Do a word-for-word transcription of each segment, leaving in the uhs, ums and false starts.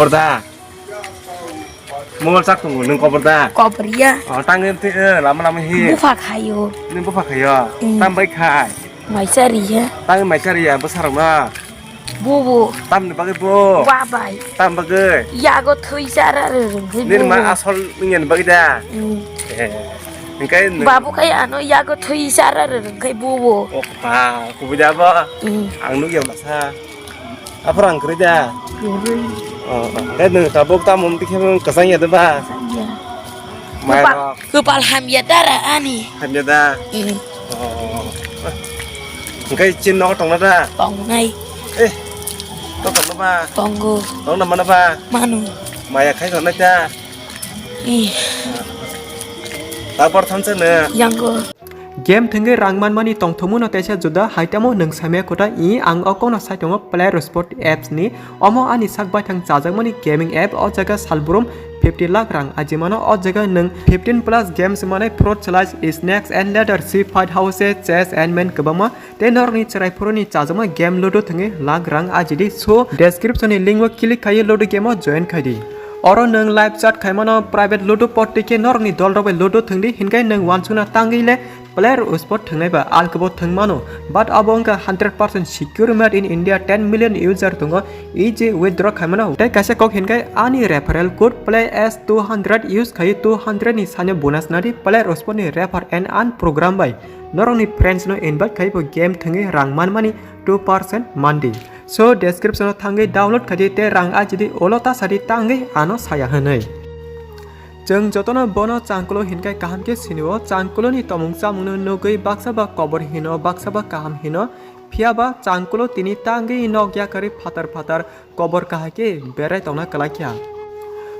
Kobor da. Mobile chak tongo, nwng kobor da? Kobor ya. Oh, tang em te, eh, lama lama hi. Bupha khayo. Nwng bupha khayo? Mm. Tam bai khai? Maisa ri ya. Tang maisa ri ya, bwsarok na? Bobo. Tam ni bagwi bo? Wa bai. Tam bagwi? Yago thwi chara rwrwng khai bobo. Nini ma asol nini bagwi da? Mm. Eh. Hingkai nwng. Babu khai ano yago thwi chara rwrwng khai bobo. Oh, ba, kubui da bo? Mm. Ang nuk ya masa. Aphra ang kwrwi da? Kwrwi. Oh, oh. Hwnkhe nwng tabuk tamo wngtwi khe nwng kwchang ya de ba? Kwchang ya. Mairok. Kwpal, kwpal hamya dara ani. Hamya da? Mm. Oh. Hwnkhe chini nogo tongna da? Tongnai. Eh, to tongna ba? Tongo. Tongna mana ba? Manu. Maya khai tongnai ta? Eh. Tabor thansa no? Yango. Game thwngwi rang manmani tongthokmano teisa juda, haitamo nwng saimaya kota i ang o kono saitongo Player Sport apps ni, omo ani sak baithang chajakmani gaming app, o jaga salbrum fifty lakh rang ajimano, o jaga nwng fifteen plus games manai Fruit Salad, Snakes and Ladder, Sea Fight House, Chess and man kwbangma, tei norokni chwrai phuruni chajakma game Ludo thwngwi lakh rang ajidi, so description ni link o click khaiwi Ludo game o join khaidi. Oro nwng live chat khaimano private Ludo pot twi khe norokni dolrok bai Ludo thwngdi, hinkhe nwng uansukna tangwi le Player Sport thwngnai ba alkebo thwng mano, but abo wngkha hundred percent secure made in India, ten million user tongo, easy withdraw khaimano. Tei kaisa kok hinkhe ani referral code play as two hundred use khai two hundred ni sani bonus nadi Player Sport ni refer and earn program bai norokni friends no invite khai bo game thwngwi rang manmani two percent mandi. So description o thangwi download khaidi tei rang ajidi ulo tasadi tangwi ano saya hwnwi. Chwng jotono bono changkulo hinkhe kaham khe sinio, changkuloni tomung chamungno nugwi baksa ba kobor hino, baksa ba kaham hino, phiya ba changkulo tini tangwi nok yakarwi phatar phatar kobor kahai khe berai tongna kwlai kha.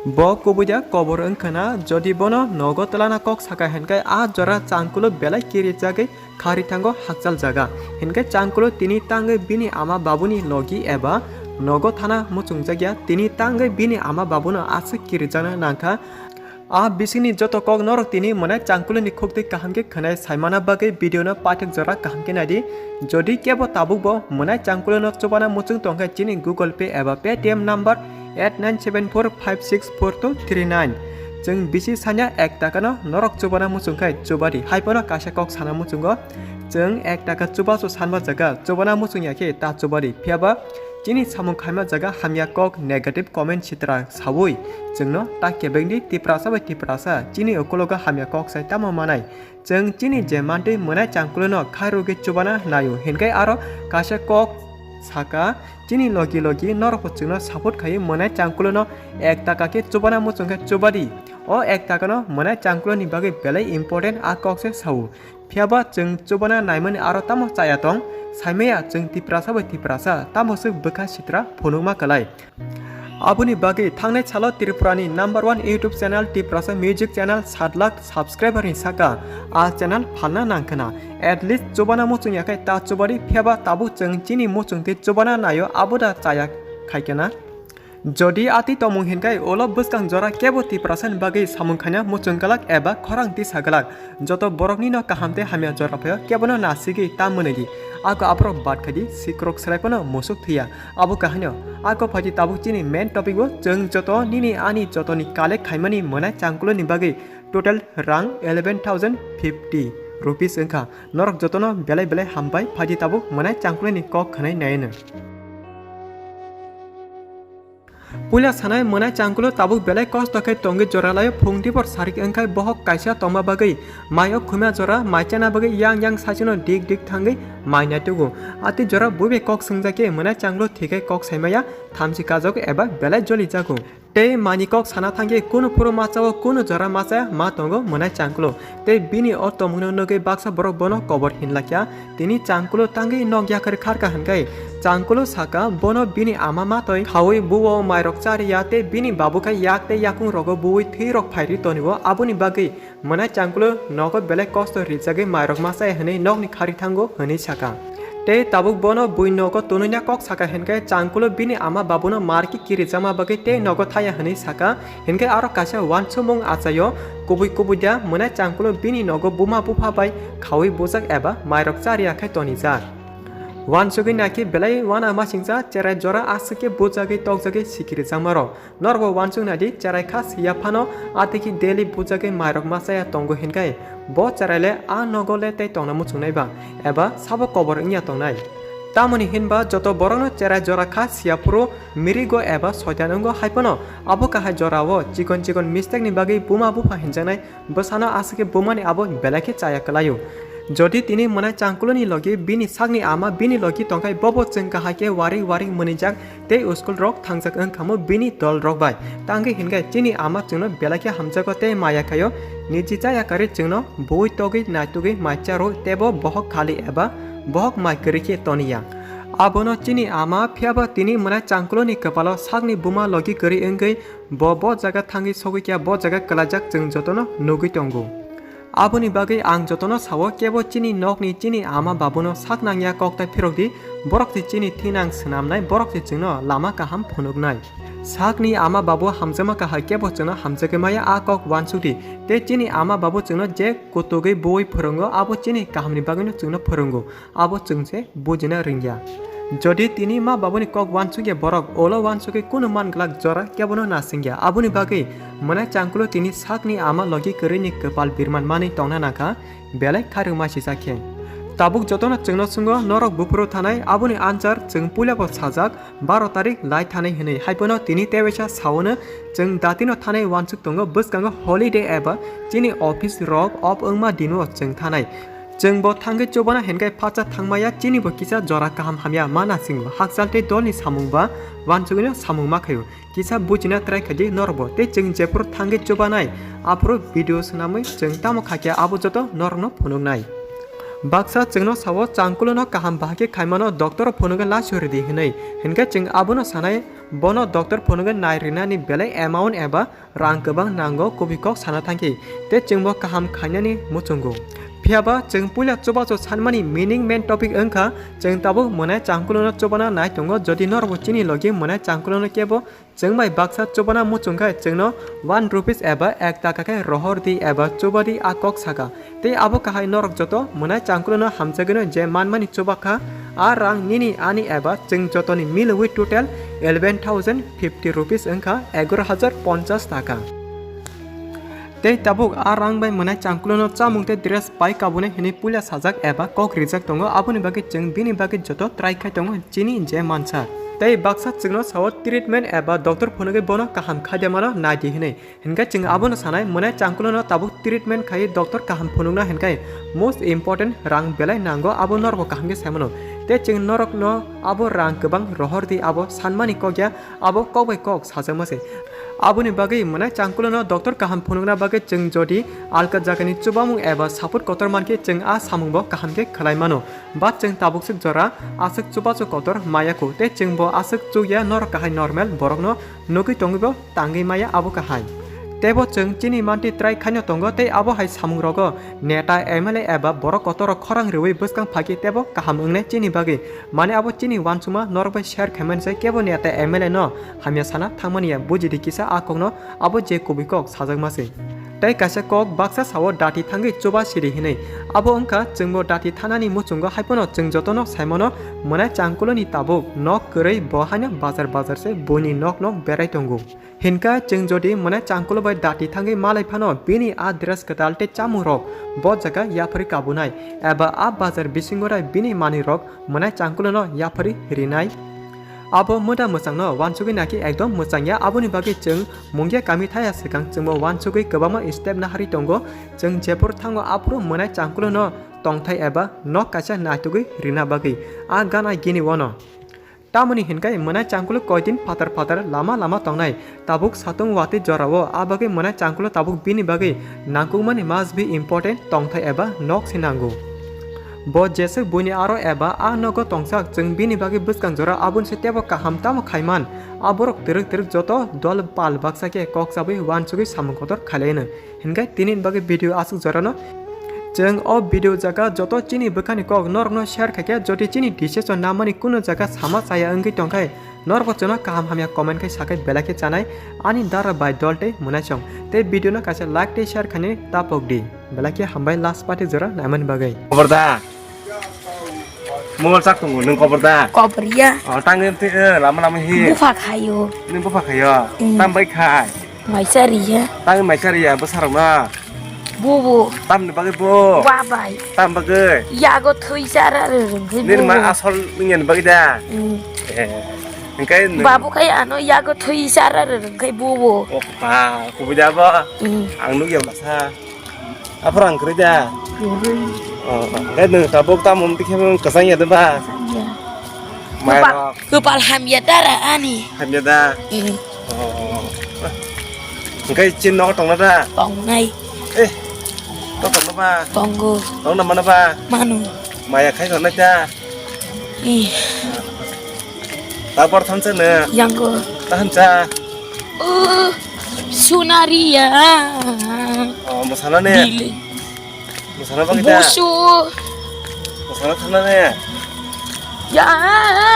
Bo kubui da kobor wngkha na, jodi bono nogo twlana kok saka hinkhe a jora changkulo belai kirijagwi kharwi thango hakchal jaga. Hinkhe changkulo tini tangwi bini ama babuni logi eba nogo thana muchungjak ya, tini tangwi bini ama babuno aswk kirijakna nangkha. A bisingni joto kok norok tini mwnai changkuloni khuktwi kaham khe khwnai saimana bagwi video no paithak jora kaham khe naidi. Jodi kebo tabukbo mwnai changkulono chubana muchung tongkhe chini Google Pay eba Paytm number eight nine seven four five six four two three nine. Chwng bisi sanya ek takano norok chubana muchung khai chubadi. Haiphano kaisa kok sana muchungo, chwng ek taka chubachu sanma jaga chubana muchung ya khe ta chubadi. Phiya ba chini samung khaima jaga hamya kok, negative comment sitra saui chwngno ta kebengdi Tiprasa bai Tiprasa chini ukologo hamya kok sai tamo manai. Chwng chini je mantwi mwnai changkulono khairogwi chubana naio, hinkhe aro kaisa kok saka, chini logi logi norokbo chwngno support khaiwi mwnai changkulono ek taka khe chubana muchung khe chubadi. O ek takano mwnai changkuloni bagwi belai important a kok se sao. Phiya ba chwng chubana naimani aro tamo chaya tong, saimaya chwng Tiprasa bai Tiprasa tamo swk bwkha sitra phunukma kwlai. Aboni bagwi thangnai salo Tripurani number one YouTube channel Tiprasa Music Channel sat lakh subscriber ni saka a channel phalna nangkhwna. At least chubana muchung yakhai ta chubadi, phiya ba tabuk chwng chini muchung tei chubana naio, abo da chaya khaikhe na. Jodi atwi tongmung hinkhai ulo bwskang jora kebo Tiprasani bagwi samung khaina muchung glak eba khorang tisa glak. Joto borokni no kaham tei hamya jora phaio, kebono nasigwi ta mwnwi di. Ako aborok bat khai di, sikrok swrai phano musuk thwiya. Abo kahaino, ako phaidi tabuk chini main topic o, chwng joto nini ani jotoni collect khaimani mwnai changkuloni bagwi total rang eleven thousand fifty rupees wngkha. Norok jotono belai belai hambai, phaidi tabuk mwnai changkuloni kok khwnai naino. Puila sanai mwnai changkulo tabuk belai kosto khe tongwi jora laio, phung dibor sarik wngkhai bohok kaisa tongma bagwi mai o khumya jora mai chana bagwi yang yang saichino dik dik thangwi mai naitugo. Atwi jora buibai kok swngjak khe mwnai changkulo thikhai kok saimaya thamchi kajak eba belai joli jago. Tei mani kok sana thangkhe kunu phuru machao kunu jora machaya ma tongo mwnai changkulo. Tei bini o tongmungno nugwi baksa borok bono kobor hinlakya. Tini changkulo tangwi nok yakarwi kharkha hinkhai changkulo saka bono bini ama matoi khaui buo mairok chariya tei bini babu khai yak tei yakung rogo buui thwi rok phairwi tonio, aboni bagwi mwnai changkulo nogo belai kosto rijagwi mairok machaya hinwi nokni kharwi thango hinwi saka. Tei tabuk bono bui nogo tonwina kok saka hinkhe changkulo bini ama babuno marki kirijakma bagwi tei nogo thaya hinwi saka. Hinkhe aro kaisa uansukmung achaio, kubui kubui da mwnai changkulo bini nogo buma bupha bai khaui bujak eba mairok chariya khai tonijak. Wansugwi naki belai wana masingcha cherai jora aswk khe bujagwi tokjagwi sikiri jakmarok. Norbo wansuk naidi cherai kha siya phano atwikhe daily bujagwi mairok machaya tongo hinkai bo cherai le a nogo le tei tongna muchungnai ba eba sabo kobor wngya tongnai. Tamoni hinba joto borokno cherai jora kha siya phuru mirigo eba soitan wngo hai phano abo kahai jorao chikon chikon mistake ni bagwi buma bupha hinjaknai. Bwsano aswk khe bumani abo belai khe chaya kwlaio. Jodi tini mwnai changkuloni logi bini sakni ama bini logi tongkhai bobo chwng kahai khe waring waring mwnijak tei school rok thangjak wngkha mo bini dol rok bai. Tangwi hinkhai chini ama chwngno belai khe hamjago tei maya khaio. Niji chaya karwi chwngno bui togwi naitugwi mai charo tebo bohok khali eba bohok mai kwrwi khe toniya. Abono chini ama phiyaba tini mwnai changkuloni kwpalo sakni buma logi kwrwi wngwi Bo, bo jaga thangwi sogwi kya, bo jaga kwlaijak chwng jotono nugwi tongo. Aboni bagwi ang jotono sao, kebo chini nokni, chini ama babuno sak nangya kok tai phirok di, borok se chini thinang swnamnai, borok se chwngno lama kaham phunuknai. Sakni ama babu hamjakma kahai kebo chwngno hamjagwi maya a kok uansuk di, tei chini ama babu chwngno je kutugwi bui phwrwngo, abo chini kahamni bagwino chwngno phwrwngo. Abo chwng se bujina ringya. Jodi tini ma babuni kok uansukya borok, ulo uansukwi kunu man glak jora kebono nasingya. Aboni bagwi mwnai changkulo tini sakni ama logi kwrwini kwpal birman manwi tongna nangkha, belai khairokma sisa khe. Tabuk jotono chwngno swngo, norok buphuru thanai, aboni answer chwng puilabo sajak, baro tarik lai thanai hwnwi. Haiphano tini tewaisa saono chwng datino thanai uansuk tongo, bwskango holiday eba chini office rok off wngma dino chwng thanai. Chwng bo thangwi chubana hinkhe phacha thangmaya, chini bo kisa jora kaham hamya ma nasingo. Hakchal tei dolni samung ba uansugwino samung ma khaio. Kisa bujina try khaidi norokbo. Tei chwng jephuru thangwi chubanai, aphuru video swnamwi chwng tamo khakhe abo joto norokno phunuknai. Baksa chwngno sao changkulono kaham bahai khe khaimano doctor phunugwi laso ridi hinwi. Hinkhe chwng abono sanai, bono doctor phunugwi nai rinani belai amount eba rang kwbang nango, kubui kok sana thangkhe tei chwngbo kaham khainani muchungo. Phiyaba chwng puila chubachu sanmani meaning main topic wngkha, chwng tabuk mwnai changkulono chubana nai tongo, jodi norokbo chini logi mwnai changkulono kebo chwng bai baksa chubana muchungkhe chwngno one rupees eba ek taka khe rohor di eba chuba di a kok saka. Tei abo kahai norok joto mwnai changkulono hamjagwino je manmani chubakha, a rang nini ani eba chwng jotoni milwi total eleven thousand fifty rupees wngkha, egaro hajar ponchas taka. Tei tabuk a rang bai mwnai changkulono chamung tei dress pai kabunai hinwi puila sajak eba kok rijak tongo, aboni bagwi chwng bini bagwi joto try khai tongo chini je mansa. Tei baksa chwngno sao treatment eba doctor phunugwi bono kaham khaidemano naidi hinwi. Hinkhe chwng abono sanai, mwnai changkulono tabuk treatment khai doctor kaham phunukna hinkhe most important rang belai nango, abo norokbo kaham khe saimano. Tei chwng norokno abo rang kwbang rohor di, abo sanmani kok ya, abo kok bai kok sajakma se. Aboni bagwi mwnai changkulono doctor kaham phunukna bagwi chwng jodi alka jagani chubamung eba support kotor mankhe chwng a samungbo kaham khe khlai mano. But chwng tabuk swk jora aswk chubachu kotor maya kho, tei chwngbo aswk chukya norok kahai normal borokno nugwi tongwibo tangwi maya abo kahai. Teibo chwng chini manti try khaino tongo tei abo hai samungrogo neta M L A eba borok kotorrok khorang rwui bwskang phakhe teibo kaham wngnai chini bagwi. Mane abo chini uansukma norok bai share khaimani sai kebo neta M L A no hamya sana thangmani ya, bujidi kisa a kokno abo je kubui kok sajakma se. Tei kaisa kok baksa sao dati thangwi chuba siri hinwi. Abo wngkha chwngbo dati thanani muchungo, haiphano chwng jotono saimano mwnai changkuloni tabuk nok kwrwi bo haino bazar bazar se buini nok nok berai tongo. Hinkhe chwng jodi mwnai changkulo bai dati thangwi malai phano bini a dress kwtal tei chamungrok bo jaga yapharwi kabunai eba a bazar bisingo rai bini manwirok mwnai changkulono yapharwi rinai. Abo mwda mwchangno uansugwi naki ekdom mwchangya, aboni bagwi chwng mungya kami thaya swkang chwngbo uansugwi kwbangma step naharwi tongo. Chwng jephuru thango aphuru mwnai changkulono tongthai eba nok kaisa naitugwi rina bagwi a gana gini wano. Tamoni hinkhe mwnai changkulo koidin phatar phatar lama lama tongnai. Tabuk satung watwi jorao, a bagwi mwnai changkulo tabuk bini bagwi nangkukmani must be important tongthai eba nok se nango. Bo jeswk buini aro eba a nogo tongsak, chwng bini bagwi bwskang jora aboni se tebo kaham tamo khaiman. A borok twrwk twrwk joto dol pal baksa khe kok chabwi uansugwi samung kotor khailaino. Hinkhe tini bagwi video aswk jorano. Chwng o video jaga joto chini bwkhani kok norokno share khaikhe, jodi chini decision namani kunu jaga sama chaya wngwi tongkhe, norokbo chwngno kaham hamya comment khai sakhai belai khe chanai ani dara bai dol tei mwnaisong. Tei video no kaisa like tei share khainani tapok di. Belai khe hambai last party jora naimani bagwi. Khobor da. Mobile chak tongo, nwng kobor da? Kobor ya. Oh, tang em te, eh, lama lama hi. Bupha khayo. Nwng bupha khayo? Mm. Tam bai khai? Maisa riya. Tang maisa riya, bwsarok na? Bobo. Tamni bagwi bo? Wa bai. Tam bagwi? Yago thwi chara rwrwng khai bobo. Nini ma asol wngya ni bagwi da? Mm. Eh. Hingkai nwng. Babu khai ano yago thwi chara rwrwng khai bobo. Oh, ba, kubui da bo? Mm. Ang nukya masa. Aphra ang kwrwi da? Kwrwi. Oh, oh. Hingkai nwng tabuk tamo wngtwi khe nwng kwchang ya da ba? Kwchang ya. Mai kwpal, rok. Kwpal hamya da ra ani. Hamya da? Mm. Oh. Hingkai chini nogo tongna da? Tongnai. Eh. To tongna ba? Tongo. Tongna mana ba? Manu. Maya khai tongnai da? Eh. Tabor thansa na? Yango. Tahan cha. Oh, Sunaria. Oh, masala ne? Dili. Masala bagi da? Busu. Masala thana ne? Ya.